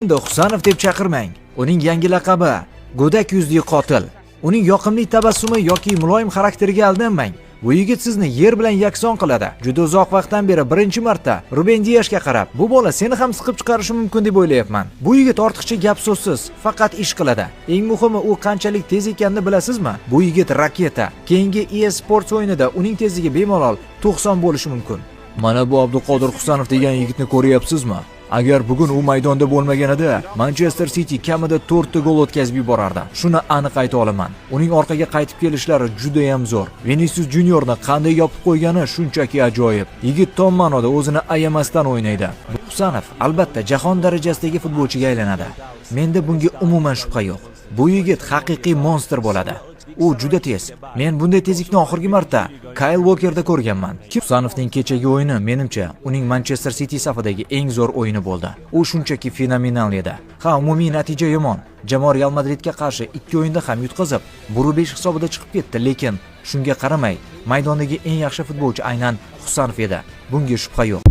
Endi Husanov deb chaqirmang. Uning yangi laqabi Go'dak yuzli qotil. Uning yoqimli tabassumi yoki muloyim xarakteriga aldanmang. Bu yigit sizni yer bilan yakson qiladi. Juda uzoq vaqtdan beri birinchi marta Ruben Diashga qarab, bu bola seni ham siqib chiqarishi mumkin deb o'ylayapman. Bu yigit ortiqcha gap so'zsiz, faqat ish qiladi. Eng muhimi, u qanchalik tez ekanini bilasizmi? Bu yigit raketa. Keyingi EA Sports o'yinida uning tezligi bemalol 90 bo'lishi mumkin. Mana bu Abduqodir Husanov degan yigitni ko'ryapsizmi? Agar bugun u maydonda bo'lmaganida, Manchester City kamida 4 ta gol o'tkazib yuborardi. Shuni aniq ayta olaman. Uning orqaga qaytib kelishlari juda ham zo'r. Vinicius Juniorni qanday yopib qo'ygani shunchaki ajoyib. Yigit tom ma'noda o'zini ayamasdan o'ynaydi. Husanov albatta jahon darajasidagi futbolchiga aylanadi. Menda bunga umuman shubha yo'q. Bu yigit haqiqiy monstr bo'ladi. U juda tez. Men bunday tezlikni oxirgi marta Kyle Walkerda ko'rganman. Husanovning kechagi o'yini, menimcha, uning Manchester City safidagi eng zo'r o'yini bo'ldi. U shunchaki fenomenal edi. Ha, umumiy natija yomon. Jamoa Real Madridga qarshi ikki o'yinda ham yutqazib, 1-5 hisobida chiqib ketdi, lekin shunga qaramay, maydondagi eng yaxshi futbolchi aynan Husanov edi. Bunga shubha yo'q.